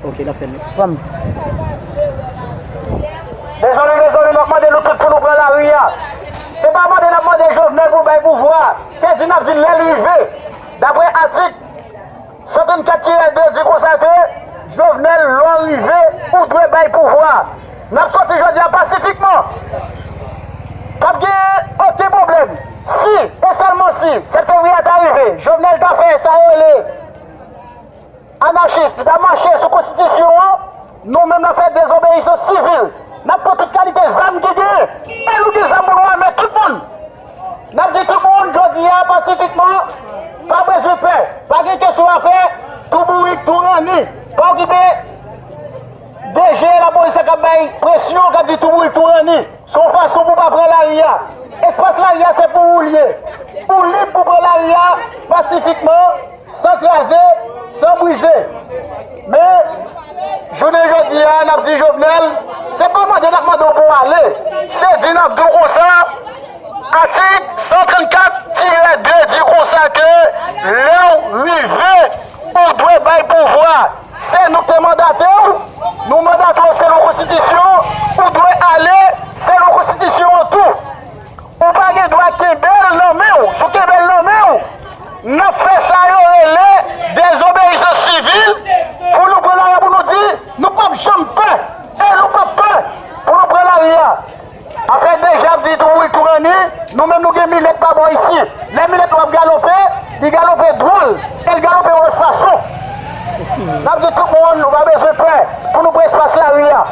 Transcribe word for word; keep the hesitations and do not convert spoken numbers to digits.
Ok, n ap fè l. Pran m. Mezanmi, mezanmi, n ap mande nou tout pou nou pran lari a. Se pa mande n ap mande Jovenel pou bay pouvwa a. Se di n ap di lè l rive. Daprè atik san trannkat tirè de di konsa ke Jovenel, lè w rive, ou dwe bay pouvwa a. N ap soti jodi a pasifikman. P ap gen okenn pwoblèm. Si, e sèlman si, sèt fevriye a ta rive, Jovenel ta fè sa yo rele anachis, li ta mache sou konstitisyon an, nou menm n ap fè dezobeyisans sivil. N ap pran tout kalite zam ki genyen. E nou gen zam pou nou ame tout moun. N ap di tout moun, jodi a, pasifikman, pa bezwen pè. Pa gen kesyon afè tou bourik, tou ranni. Pa okipe D G lapolis la k ap bay presyon, k ap di tou bourik, tou ranni. Se yon fason pou w pa pran lari a. Espas lari a, se pou ou l ye. Ou lib pou pran lari a pasifikman, san kraze, san brize. Men, jounen jodi a, n ap di Jovenel, se pa mande n ap mande w pou w ale. Se di n ap di w konsa, atik san trannkat tirè de di konsa ke lè w rive, ou dwe bay pouvwa. Se nou k te mandate w, nou mandate w selon konstitisyon, ou dwe ale selon konstitisyon an tou. Ou pa gen dwa kenbe l nan men w. Si w kenbe l nan men w, n ap fè sa yo rele dezobeyisans sivil pou nou pran lari a pou nou di, nou p ap janm pè. E nou p ap pè pou nou pran lari a. Afè D G ap di tou bourik tou ranni, nou menm nou gen milèt pa bò isi. Lè milèt nou ap galope, li galope dwòl, e l galope yon lòt fason. N ap di tout moun, nou pa bezwen pè pou nou pran espas lari a.